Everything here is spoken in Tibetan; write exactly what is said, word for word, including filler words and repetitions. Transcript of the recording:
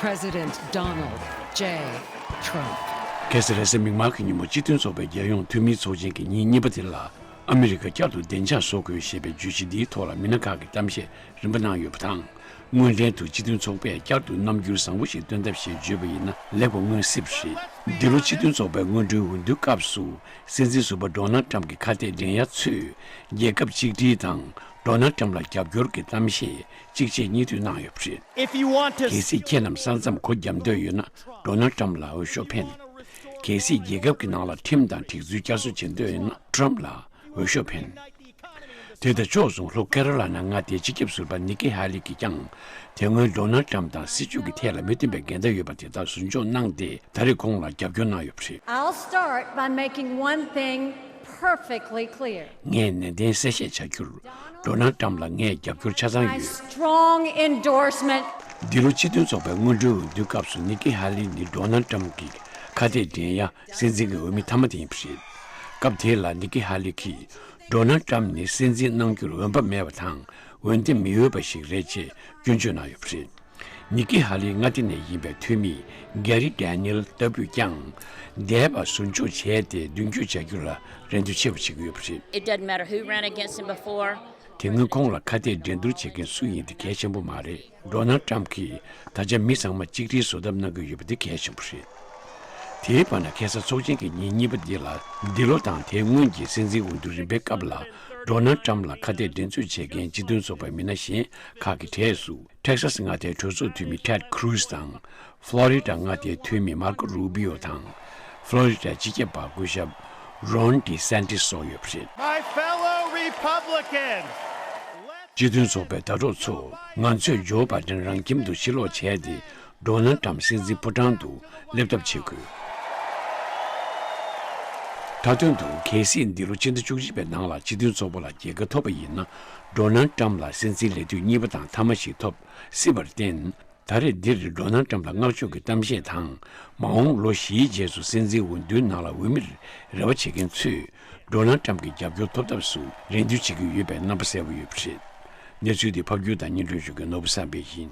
President Donald J. Trump. ཁ་སང་རེས་གཟའ་མིག་དམར་གྱི་ཉིན་མོ་སྤྱི་མཐུན་ཚོགས་པའི་རྒྱལ་ཡོངས་འཐུས་མིའི་ཚོགས་ཆེན་གྱི་ཉིན་གཉིས་པ་དེ་ལ། ཨ་མི་རི་ཀ་བསྐྱར་དུ་བདེ་འཇགས་བཟོ་དགོས་ཞེས་པའི་བརྗོད་གཞི་འདིའི་ཐོག་ལ་མི་སྣ་ཁག་གིས་གཏམ་བཤད་རིམ་པ་གནང་ཡོད་པ་དང་། དངོས་འབྲེལ་དུ་སྤྱི་མཐུན་ཚོགས་པས་བསྐྱར་དུ་རྣམ་འགྱུར་བཟང་པོ་ཞིག་སྟོན་ཐབས་ཞེས་བརྗོད་པ་ཡིན་ན་ལེགས་པར་མངོན་སྲིད་པ་རེད། འདི་ལོ་སྤྱི་མཐུན་ཚོགས་པའི་སྔོན་འགྲོའི་འོས་བསྡུའི་སྐབས་སུ། སྲིད་འཛིན་ཟུར་པ་ཌོ་ནལ་ཊམ་གྱི་ཁ་གཏད་འགྲན་ཡ་ཚོས་རྒྱལ་ཁབ་གཅིག་སྒྲིལ་དང་ཌོ་ནལ་ཊམ་ལ་རྒྱབ་སྐྱོར་གྱི་གཏམ་བཤད་གཅིག་རྗེས་གཉིས་མཐུད་གནང་ཡོད་པ་རེད། If you want to གལ་སྲིད་ཁྱེད་རྣམས་ས་མཚམས་སྒོ་བརྒྱབ་འདོད་ཡོད་ན་ཌོ་ནལ་ཊམ་ལ་འོས་ཤོག་འཕེན། གལ་སྲིད་རྒྱལ་ཁབ་ཀྱི་ནང་ལ་ཁྲིམས་དང་སྒྲིག་འཛུགས་བསྐྱར་གསོ་བྱེད་འདོད་ཡོད་ན་ཊམ་ལ་འོས་ཤོག་འཕེན། དེ་དང་ཕྱོགས་མཚུངས་ལྷོ་ཁེ་རོ་ལི་ན་མངའ་སྡེའི་སྤྱི་ཁྱབ་ཟུར་པ་ནི་ཀི་ཧ་ལི་གིས་ཀྱང་དེ་སྔོན་ཌོ་ནལ་ཊམ་དང་སྲིད་བྱུས་ཀྱི་ཐད་ལ་མི་མཐུན་པའི་འགལ་ཟླ་ཡོད་པ་དེ་དག་ཟུར་འཇོག་གནང་སྟེ་ད་རེས་ཁོང་ལ་རྒྱབ་སྐྱོར་གནང་ཡོད་པ་རེད། I'll start by making one thing perfectly clear. ངས་ནན་ཏན་གསལ་བཤད་བྱ་རྒྱུར། ཌོ་ནལ་ཊམ་ལ་ངས་རྒྱབ་སྐྱོར་ཆ་ཚང་My ཡོད། Strong endorsement. འདི་ལོ་སྤྱི་མཐུན་ཚོགས་པའི་སྔོན་འགྲོའི་འོས་བསྡུའི་སྐབས་སུ་ནི་ཀི་ཧ་ལི་ནི་ཌོ་ནལ་ཊམ་གྱི་ཁ་གཏད་འགྲན་ཡ་སྲིད་འཛིན་གྱི་འོས་མི་མཐའ་མ་དེ་ཡིན་པ་རེད། སྐབས་དེ་ལ་ནི་ཀི་ཧ་ལི་གིས་ཌོ་ནལ་ཊམ་ནི་སྲིད་འཛིན་གནང་རྒྱུར་འོས་འབབ་མེད་པ་དང་འོས་འདེམས་མི་འོས་པ་ཞིག་རེད་ཅེས་སྐྱོན་བརྗོད་གནང་ཡོད་པ་རེད། ནི་ཀི་ཧ་ལིའི་མངའ་སྡེ་ནས་ཡིན་པའི་འཐུས་མི་གྷེ་རི་ཌེ་ནི་ཨེལ་ལྟ་བུས་ཀྱང་འདས་པ་ཟུར་འཇོག་བྱས་ཏེ་མདུན་སྐྱོད་བྱ་རྒྱུ་ལ་རེ་འདུན་ཆེ་བ་བྱེད་ཀྱི་ཡོད་པ་རེད། It doesn't matter who ran against him before. དེ་སྔོན་ཁོང་ལ་ཁ་གཏད་འགྲན་བསྡུར་བྱེད་མཁན་སུ་ཡིན་དེ་གལ་ཆེན་པོ་མ་རེད། ཌོ་ནལ་ཊམ་གྱིས་ད་ཆ་མི་ཚང་མ་གཅིག་སྒྲིལ་བཟོ་ཐབས་གནང་གི་ཡོད་པ་འདི་གལ་ཆེན་པོ་རེད། དེའི་བར་ན་ཁ་སང་ཚོགས་ཆེན་གྱི་ཉིན་གཉིས་པ་འདི་ལ་འདི་ལོ་དང་དེའི་སྔོན་གྱི་སྲིད་འཛིན་འོས་བསྡུ་རིམ་པའི་སྐབས་ལ་ཌོ་ནལ་ཊམ་ལ་ཁ་གཏད་འགྲན་རྩོད་བྱེད་མཁན་སྤྱི་མཐུན་ཚོགས་པའི་མི་སྣ་གཞན་ཁག་གི་གྲས་སུ་ཊེག་སཱ་སི་མངའ་སྡེའི་གྲོས་ཚོགས་འཐུས་མི་ཊེཌ་ཁུ་རུ་ཛི་དང་། ཕློ་རི་ཌ་མངའ་སྡེའི་འཐུས་མི་མར་ཀོ་རུ་བྷི་ཨོ་དང་། ཕློ་རི་ཌའི་སྤྱི་ཁྱབ་པ་སྐུ་ཞབས་རོན་ཌི་སན་ཊི་སི་སོགས་ཡོད་པ་རེད། My fellow Republicans, let's སྤྱི་མཐུན་ཚོགས་པའི་ཟླ་གྲོགས་ཚོ། ང་ཚོས་ཇོ་བྷའི་ཌེན་རང་ཁྱིམ་དུ་ཕྱིར་ལོག་བྱས་ཏེ་ཌོ་ནལ་ཊམ་སྲིད་འཛིན་ཕོ་བྲང་དུ་སླེབས་ཐབས་བྱེད་དགོས། མཐའ་དོན་དུ་གལ་སྲིད་འདི་ལོ་ཕྱི་ཟླ་བཅུ་གཅིག་པའི་ནང་ལ་སྤྱི་མཐུན་ཚོགས་པ་ལ་རྒྱལ་ཁ་ཐོབ་པ་ཡིན་ན་ཌོ་ནལ་ཊམ་ལ་སྲིད་འཛིན་ལས་དུས་གཉིས་པ་དང་མཐའ་མ་ཞིག་ཐོབ་སྲིད་པར་བརྟེན། ད་རེས་འདིར་ཌོ་ནལ་ཊམ་ལ་བསྔགས་བརྗོད་ཀྱི་གཏམ་བཤད་དང་། མ་འོངས་ལོ་བཞིའི་རྗེས་སུ་སྲིད་འཛིན་འོས་བསྡུའི་ནང་ལ་འོས་མིར་རེ་བ་བྱེད་མཁན་ཚོས་ཌོ་ནལ་ཊམ་གྱི་རྒྱབ་སྐྱོར་ཐོབ་ཐབས་སུ་རེ་འདུན་བྱེད་ཀྱི་ཡོད་པའི་རྣམ་པ་གསལ་པོ་ཡོད་པ་རེད། གནས་ཚུལ་འདི་ཕབ་སྒྱུར་དང་སྙན་སྒྲོན་ཞུ་མཁན་ནོར་བུ་བསམ་འཕེལ་ཡིན།